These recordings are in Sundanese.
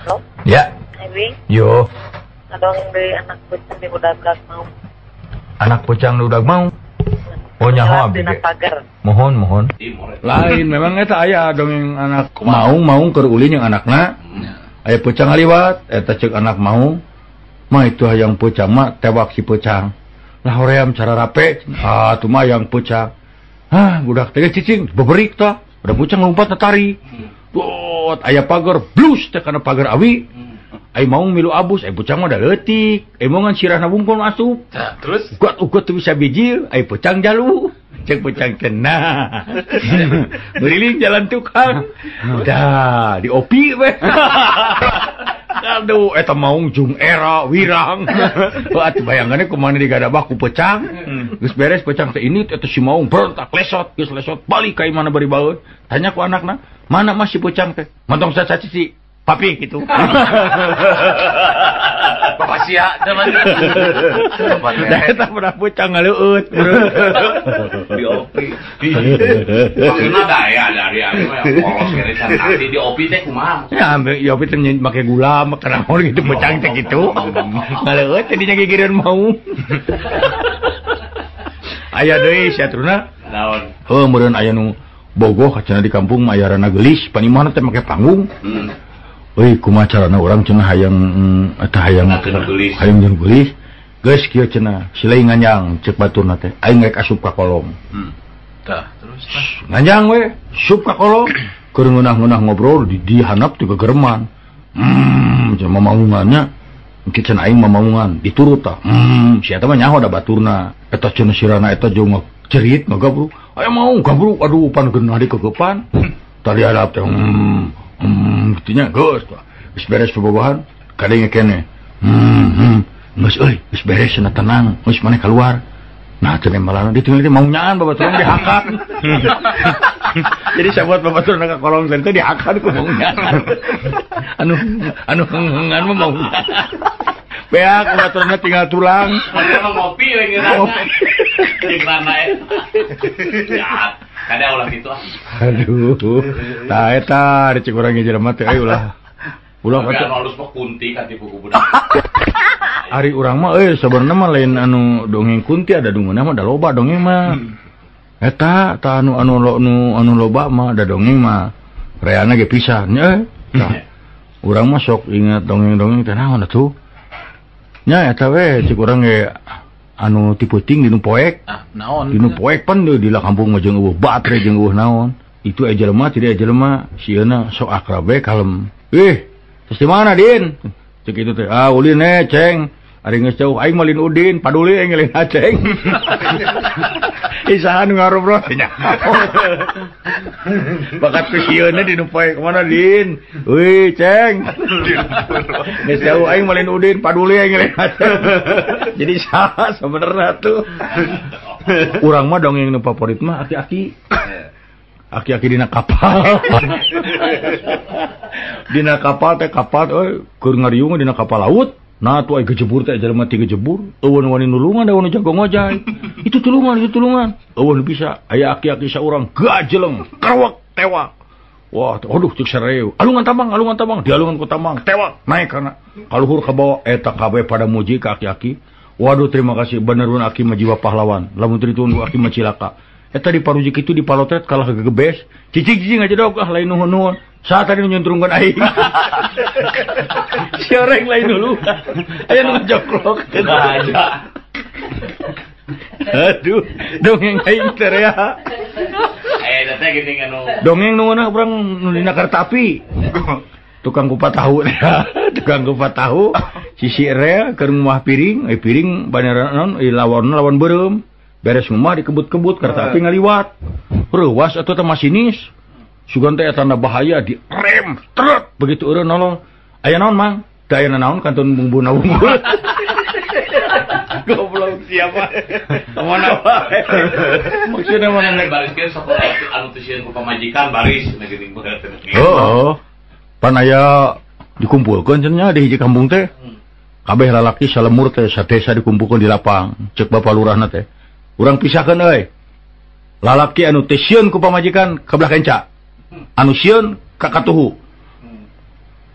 Halo? Ya. Ebi. Yo. Dongeng deui anak peucang di udag mau. Anak peucang di udag mau. Oh nyaho abdi ge. Mohon mohon. Lain memang eta aya dongeng anak maung maung keur ulin jeung anakna. Aya peucang ngaliwat eta ceuk anak maung. Mah itu hayang peucang mah tewak si peucang. Lah hoream cara rape. Ah tuh mah hayang peucang. Hah budak teh cicing beberik tah. Udah peucang lompat tatari. Dot aya pagar blus teh kana pagar awi. Ai maung milu abus, ai peucang mah da leutik. Ai maungan sirahna wungkul asup. Tah, terus ugot-ugot teu bisa bijil, ai peucang jalu. Cek peucang tenang. Beriling jalan tukang. Dah, diopi we. Aduh, eta maung jung era wirang. Heuh atuh bayangannya kumaha digadabah ku peucang. Geus beres peucang teh ini eta si maung berontak lesot, geus lesot balik ka imahna bari baeun. Tanya ku anakna, "Mana mah si peucang teh?" Montong sacaci papi gitu. Bapak sia zaman. Eta pernah peucang ngaleueut. Di opi. Maksudna daya dari anu yang polos kene nanti di opi teh kumaha? Ya di opi teh make gula, make naon gitu peucang teh gitu. Ngaleueut tadinya gigireun mau. Aya deui satruna. Naon? Heuh meureun aya nu bogoh cenah di kampung mah aya rana geulis, panimahna teh make panggung. Euy kumaha carana urang cenah hayang eta hayang hayang jeung geulis. Geus kieu cenah silai nganjang ceuk baturna teh aing rek asup ka kolom. Tah terus tah nganjang we asup ka kolom keur ngeunah-ngeunah ngobrol di handap teh gegereman. Cenah mamaungannya engke cenah aing mamaungan diturut tah. Si eta mah nyaho da baturna. Eta cenah sirana eta jeung cerit ngagabruk. Aya mau gabruk aduh pan geunah dikegepan. Tadi hadap teh gitunya geus geus beres bobogohan kadenge kene. Geus euy geus beres cenah tenang geus maneh keluar. Nah cenah malana ditinggal teh mau nyaan babaturan dihakan. Jadi sabuat babaturan ka kolong teh dihakan ku mau nyaan. Anu anu henghengan mah mau nyaan. Beak babaturanna tinggal tulang. Mana mah ngopi we ngeunah. Jeung rana eta. Ya, kada ulah kitu ah. Aduh. Tah eta cek urang ge jelema teh euy ulah. Ulah kata halus mah kunti ka tipu ku budak. Ari urang mah euy sabenerna mah lain anu dongeng kunti ada dungeuna mah da loba dongeng mah. Eta tah anu anu anu anu loba mah da dongeng mah reana ge pisan nya. Tah. Urang mah sok ingat dongeng-dongeng teh naon atuh. Nya eta we cek urang ge anu ti peuting dinu poek. Ah, naon? Dinu poek pan di kampung mah jeung eueuh batre jeung eueuh naon. Itu aya jelema tidak aya jelema sieuna sok akrab we kalem. Ih, terus di mana Din? Cek itu teh, ah ulin eh ceng. Ari geus jauh aing mah lin Udin, paduli aing lin Aceng. Isahan ngarobrol nya. Bakat ku sieuna dinu poek mana Din? Wih, ceng. Geus jauh aing mah lin Udin, paduli aing lin Aceng. Jadi saha sebenarnya tuh. Urang mah dongeng nu favorit mah aki-aki. Aki-aki dina kapal. Dina kapal teh kapal euy keur ngariung dina kapal laut. Nah tuh ai gejebur teh jelema ti gejebur, eueun wani nulungan da wani jago ngojay. Itu tulungan, itu tulungan. Eueun bisa aya aki-aki saurang gajeleng, kerewek tewak. Wah, aduh cek sareu. Alungan tambang, dialungan ku tambang, tewak naik kana. Kaluhur ka bawah eta kabeh pada muji ka aki-aki. Waduh terima kasih benerun aki mah jiwa pahlawan. Lamun teu ditunggu aki mah cilaka. Eta di parujik itu di palotret kalah gegebes. Cicing-cicing aja dok ah lain nuhun-nuhun. Saat tadi nyuntrungkeun aing. Si orang lain dulu. Aya nu ngajoklok. Aja. Aduh, dongeng aing teh rea. Aya teh geuning anu. Dongeng nu ngeunah urang nu dina kereta api. Tukang kupat tahu tukang kupat tahu sisi rea keur ngumah piring, piring banera naon lawan lawan beureum. Beres ngumah dikebut-kebut kereta api ngaliwat. Reuwas atuh teh masinis. Sugan teh tanda bahaya di rem truk begitu eureun nolong. Aya naon Mang? Teu aya naon kantun bumbuna wungkul. Goblok siapa? Kamana wae. Maksudna mana nek bariskeun sok anu teu sieun ku pamajikan baris na geuning bener. Heeh. Pan aya dikumpulkeun cenah di hiji kampung teh. Kabeh lalaki salemur teh sadesa dikumpulkeun di lapang. Ceuk bapa lurahna teh. Urang pisahkeun euy. Lalaki anu teu sieun ku pamajikan ka belah kenca. Anu sieun ka katuhu.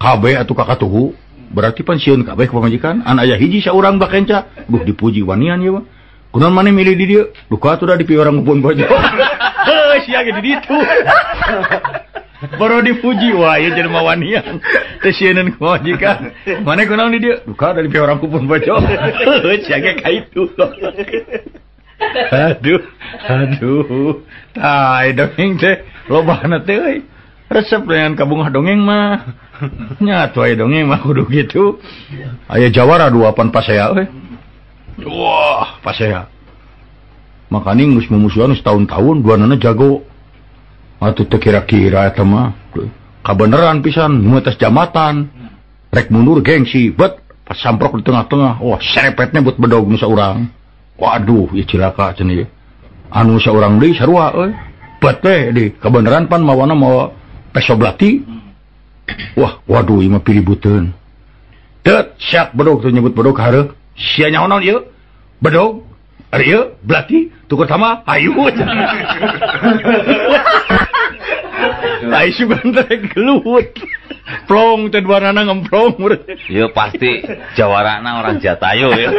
Kabeh atuh kakatuhu berarti pan sieun kabeh ka pamajikan an aya hiji saurang bakenca duh dipuji wanian ieu mah. Kunaon maneh milih di dieu? Duka atuh da di piwarang pun bojo. Heuh sia ge di ditu. Baru dipuji wah ieu jelema wanian. Teu sieuneun ku pamajikan. Maneh kunaon di dieu? Duka da di piwarang pun bojo. Heuh sia ge ka itu. Aduh, aduh. Tah dongeng teh lobana teh euy. Resep dengan kabungah dongeng mah. Nya atuh aya dongeng mah kudu kitu. Aya jawara dua pan pasea euy. Wah, pasea. Makaning geus mumusuhan setahun-tahun duanana jago. Atuh teu kira-kira eta mah. Kabeneran pisan nu atas jambatan. Rek mundur gengsi, bet pas samprok di tengah-tengah. Wah, serepetnya buat bedog nu saurang. Waduh, ieu cilaka cenah ieu. Anu saurang deui sarua euy. Bet teh di kabeneran pan mawana mawa peso belati. Wah, waduh ieu mah piributeun. Teu siap bedog teu nyebut bedog hareuh. Sia nyaho naon ieu? Bedog, ari ieu belati, tukur sama hayu. Ai sugan teh gelut. Plong teh duanana ngemplong. Ieu pasti jawarana orang Jatayu ya.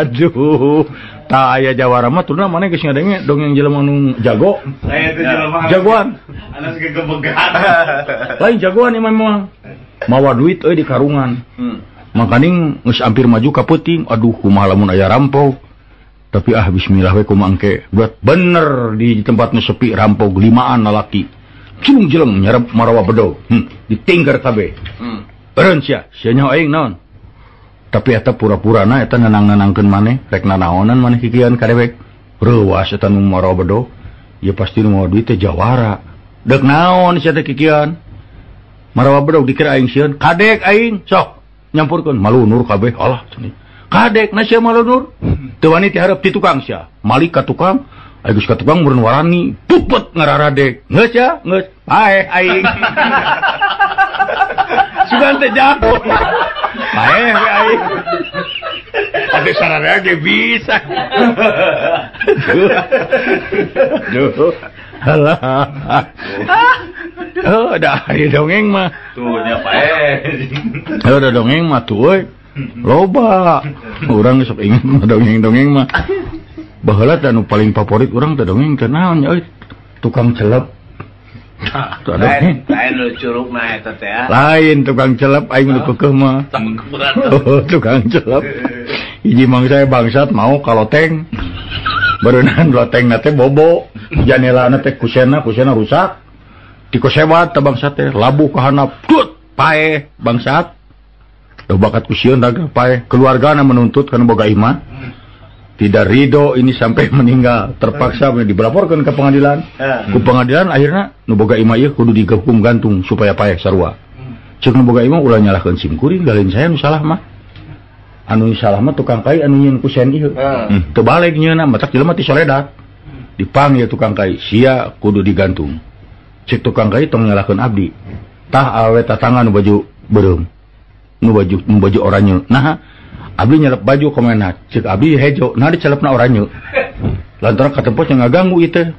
Aduh, tah aya jawara mah turna maneh geus ngadenge dongeng jelema nu jago. Saya teh jelema jagoan. Anas gegebegan. Lain jagoan ieu mah. Mawa duit euy di karungan. Makaning geus hampir maju ka peuting, aduh kumaha lamun aya rampok. Tapi ah bismillah we kumaha engke. Buat bener di tempat nu sepi rampok limaan lalaki. Cilung jeleng nyarep marawa bedog. Ditinggar kabeh. Eureun sia, sia nyaho aing naon. Tapi eta pura-purana eta nenang-nenangkeun maneh, rek nanaonan maneh kikian ka dewek. Reuas eta nu marawa bedog. Ya pasti nu mawa duit teh jawara. Deuk naon sia teh kikian? Marawa bedog dikira aing sieun, kadek aing sok nyampurkeun malunur kabeh. Alah cenah. Kadek na sia malunur. Teu wani ti hareup ti tukang sia. Malik ka tukang, aya geus ka tukang meureun warani, pupet ngararadek. Geus ya, geus. Paeh aing. Sugan teh jago. Paeh we aing. Atuh sararea ge bisa. Duh. Alah. Oh, dah aya dongeng mah. Tuh nya paeh. Oh, da dongeng mah tuh euy. Loba. Urang sok inget mah dongeng-dongeng mah. Baheula teh anu paling favorit urang teh dongeng teh naon nya euy? Tukang celep. Lain, lain lu curugna eta teh. Lain tukang celep aing nu keukeuh mah. Oh, tukang celep. Hiji mangsa bangsat mau ka loteng. Beureunan lotengna teh bobo, janelana teh kusena rusak. Dikosebat teh bangsat teh labuh ka handap, tut paeh bangsat. Duh bakat ku sieun raga paeh. Keluargana menuntut kana boga imah. Tidak ridho ini sampai meninggal, terpaksa dilaporkan ke pengadilan. Ku pengadilan akhirnya nu boga imah ieu kudu dihukum gantung supaya paeh sarua. Ceuk nu boga imah ulah nyalahkeun sim kuring, lain saya nu salah mah. Anu salah mah tukang kai anu nyieun kusen ieu. Teu balik nyieunna matak jelema ti soledat. Dipanggil tukang kai, sia kudu digantung. Cek tukang kai tong nyalahkeun abdi. Tah awe tatangga nu baju beureum. Nu baju oranye. Nah, abdi nyelep baju komena, cek abdi hejo, nah dicelepna oranye. Lantaran katempos yang ngaganggu ieu teh.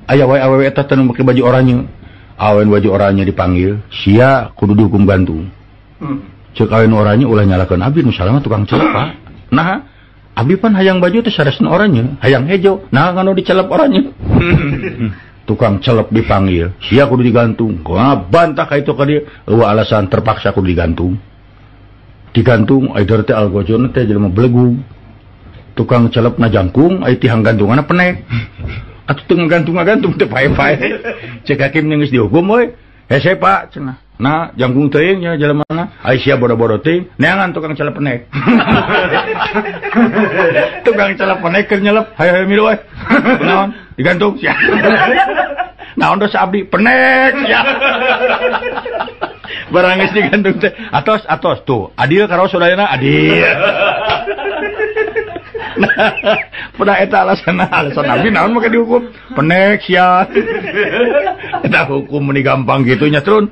Aya wae awewe eta teh nu make baju oranye. Awen baju oranye dipanggil, sia kudu dihukum gantung. Cek awen oranye ulah nyalahkeun abdi, nu salah mah tukang celep Pak. Nah, abdi pan hayang baju teh saresna oranye, hayang hejo, nah nganu dicelep oranye. Tukang celep dipanggil, sia kudu digantung. Wah, bantah ka itu ka dieu, eueuh alasan terpaksa kudu digantung. Digantung aider teh algojona teh jelema belegug. Tukang celep na jangkung ai tihang gantunganna penek. Atuh teu ngagantung-ngagantung teh pae-pae. Cek hakim geus dihukum euy. Hese Pak cenah. Nah, jangkung teuing nya jelemana. Ai sia bodo-bodo teuing, neangan tukang celep penek. Tukang celep penek keur nyelep, hayo-hayo milu euy. Naon? Digantung sia. Naon dosa abdi penek sia. Barang geus digantung teh. Atos tuh. Adil karaos sadayana adil. Nah, pernah eta alasan abdi naon make dihukum? Penek sia. Eta hukum meni gampang kitu nya trun.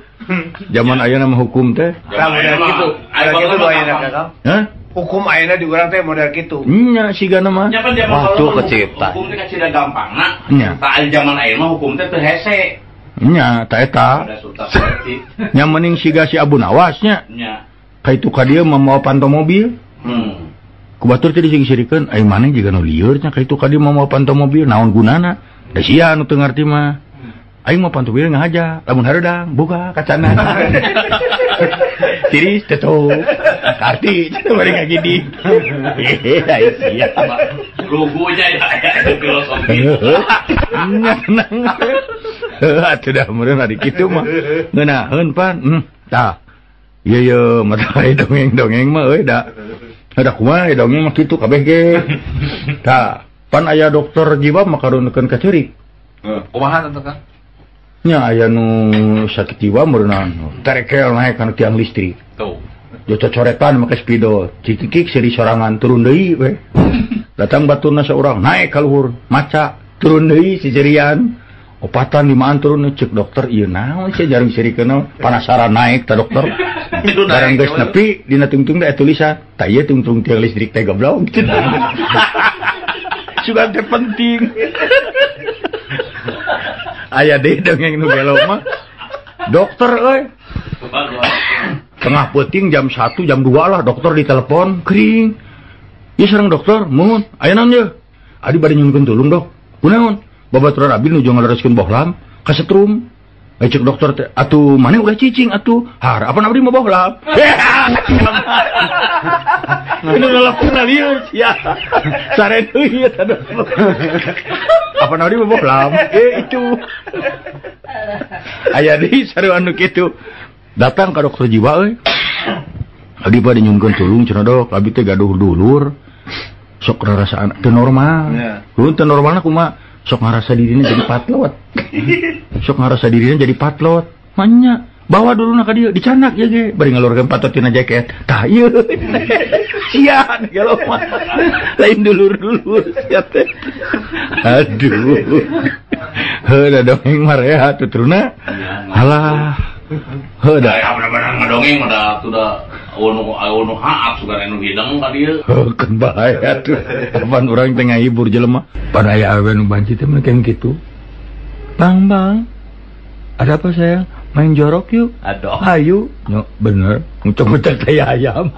Zaman ayeuna mah hukum teh. Tah model kitu. Model kitu ayeuna Kakang. Hah? Hukum ayeuna di urang teh model kitu. Nya sigana mah. Nya pan zaman hukum teh kacida gampangna. Tah zaman ayeuna mah hukum teh teu hese. Nya ta eta. Nya mending siga si Abu Nawas nya. Nya. Ka itu ka dieu mamawa panto mobil. Ku batur teh dising-sirikeun ai maneh jiga nu lieur nya ka itu ka dieu mamawa panto mobil naon gunana? Da sia nu teu ngarti mah. Aing mah panto mobil ngahaja, lamun hareudang buka kacana. Tiris teto. Karti cenah bari ngagidi. Ai sia. Lugunya ya filosofi. Nya tenang. Heuh atuh da meureun ari kitu mah. Ngeunaheun pan. Tah. Ieu ye mata dongeng-dongeng mah euy da. Ada kumaha dongeng mah kitu kabeh ge. Tah, pan aya dokter jiwa mah karunekeun ka ceurik. Kumaha teh Kang? Nya aya nu sakit jiwa meureunna terekel naek kana tiang listrik. Tuh. Jo cocoretan make spidol, cikikik seuri sorangan turun deui we. Datang baturna saurang naek ka luhur, maca turun deui sisirian. Opatan limaan turun cek dokter ieu naon sia jarang sirikeun panasaran naek ta dokter. Barang geus nepi dina tungtung teh tulisan, tah ieu tungtung tiang listrik teh goblok. Sugan teh penting. Aya deui dongeng nu gelo mah. Dokter euy. Tengah peuting jam 1 jam 2 lah dokter ditelepon kering. Ieu sareng dokter, muhun aya naon ye? Adi bade nyungkeun tulung dok. Kunaon? Babaturan abdi nuju ngalereskeun bohlam kasetrum. Cek dokter teh atuh maneh ulah cicing atuh. Har apa abdi mah bohlam. Ini nelpon lieur sia. Sare deui eta dokter. Apa abdi mah bohlam? Itu. Aya deui sarua anu kitu. Datang ka dokter jiwa euy. Abdi bade nyungkeun tulung cenah dok, abdi teh gaduh dulur. Sok rarasaan teu normal. Kudu teu normalna kumaha? Sok ngarasa dirinya jadi patlot. Sok ngarasa dirinya jadi patlot. Manya bawa dulu nak ka dieu dicanak ieu ge bari ngalurkeun patot tina jaket. Tah ieu. Sia gelo mah. Lain dulur-dulur sia teh. Aduh. Heuh da dongeng mah rehat tuturna. Halah. Heuh da bener-bener ngadongeng mah da atuh anu haat sugan anu hidang ka dieu. Heuh keun bae atuh. Kapan urang teh ngahibur jelema. Pan aya awewe nu banci teh mah kitu. Bang, bang. Ada apa sayang? Main jorok yuk. Aduh. Ayo. Nyo, bener. Ngucek-ngucek tai ayam.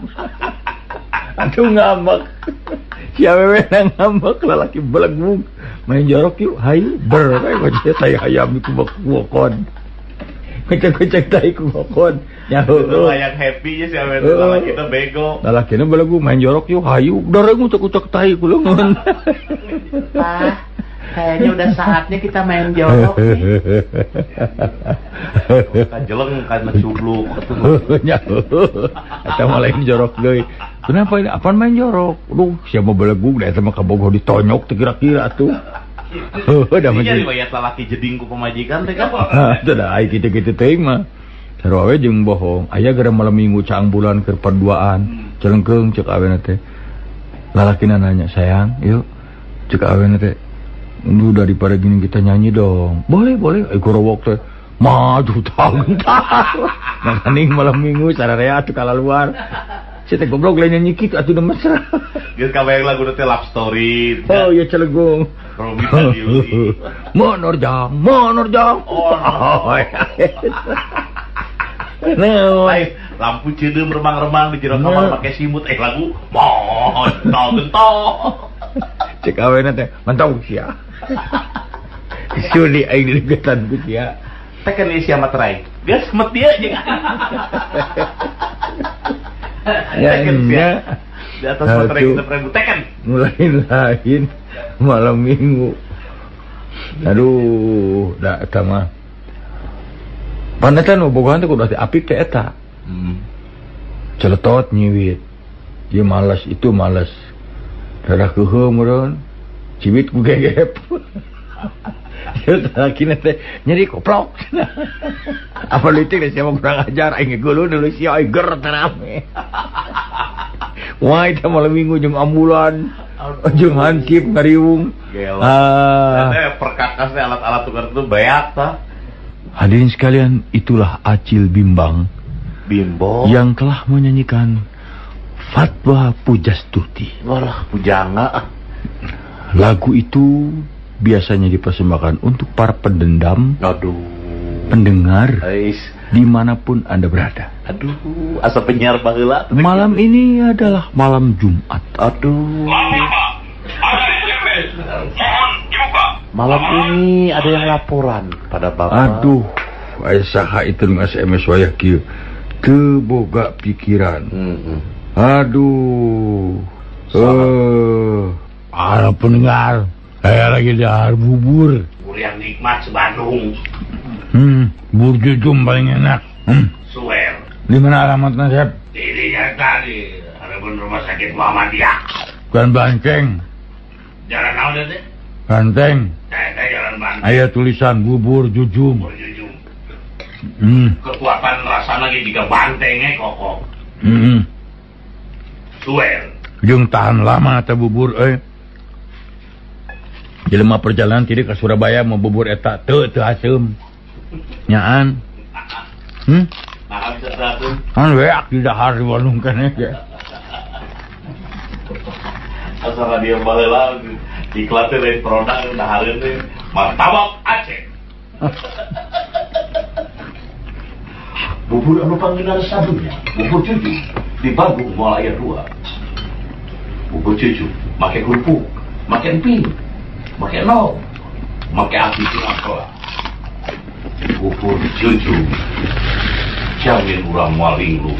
Aduh ngambek. Si awewe ngambek lalaki belegung. Main jorok yuk. Hayu. Ber. Ngucek tai ayam ku bokon. Ngucek-ngucek tai ku bokon. Nyaho. Yang happy nya si awewe lalaki teh bego. Lalakina belegung main jorok yuk. Hayu. Doreng ngucek-ngucek tai ku leungeun. Pak. Kayaknya udah saatnya kita main jorok nih. Kajeleng kan mencubluk. Eta mah lain jorok deui. Kenapa ini? Apaan main jorok? Duh, siapa belegung da eta mah kabogoh ditonyok teh kira-kira atuh. Heuh, da mah. Riwayat lalaki jeding ku pamajikan teh kan. Teu da ai kitu-kitu teuing mah. Sarua we jeung bohong. Aya gara malam minggu caang bulan keur paduaan. Celengkeung ceuk awena teh. Lalakina nanya, "Sayang, yuk." Ceuk awena teh, "Lu daripada gini kita nyanyi dong." Boleh, boleh. Gorowok teh. Maju tangtar. Makaning malam minggu sararea atuh kalaluar. Si teh goblok lain nyanyi kitu atuh mesra. Geus kabayang lagu teh love story. Oh iya celegung. Romeo Juliet. Menerjang, menerjang. Oh. Nah, lampu ceudeum remang-remang di jero kamar make simut lagu montol gentol. Cek awena teh mantau sia. Suli aing didegetan ku sia. Teken sia materai. Geus met dia jeung. Ya nya. Di atas materai kita prebu teken. Lain-lain malam minggu. Aduh, da eta mah. Paneta nu bogohan teh kudu apik teh eta. Celetot nyiwit. Ieu malas itu malas. Rada keuheuh meureun. Cibit ku gegep. Lalakina teh nyeri koplok. Apa leutik teh sia mah kurang ajar aing geuleuh dulu sia aing ger terame. Wah, eta malam minggu jeung ambulan, jeung hansip ngariung. Ah, perkakas teh alat-alat tukar itu beak tah. Hadirin sekalian, itulah Acil Bimbang. Bimbo yang telah menyanyikan Fatwa Pujastuti. Walah, pujangga. Lagu itu biasanya dipersembahkan untuk para pendendam. Aduh. Pendengar Ais. Dimanapun Anda berada. Aduh, asa penyiar baheula. Malam ini adalah malam Jumat. Aduh. Malam ini ada yang laporan pada Bapak. Aduh, aya saha itu nu SMS wayah kieu. Teu boga pikiran. Aduh. Para pendengar, saya lagi dahar bubur. Bubur yang nikmat se-Bandung. Bubur jujum paling enak. Suwer. Di mana alamatnya, Sep? Di tadi, harapan rumah sakit Muhammadiyah. Bukan Banteng. Jalan naon teh? Banteng. Saya jalan Banteng. Aya tulisan bubur jujum. Bubur jujum. Kekuatan rasa lagi jika bantengnya kokoh. Suwer. Jeung tahan lama teh bubur euy. Jelema perjalanan tidak ke Surabaya mau bubur eta teu teu haseum. Nyaan. Nah, bisa teratur. Kan weak di dahar di warung keneh ge. Asal radio baheula iklan teh lain produk dahareun teh martabak Aceh. Bubur anu panggenar sadunya, bubur cucu di Bandung moal aya dua. Bubur cucu make kerupuk, make emping, make no, make api tinangkola. Bubur cucu jamin urang moal linglung.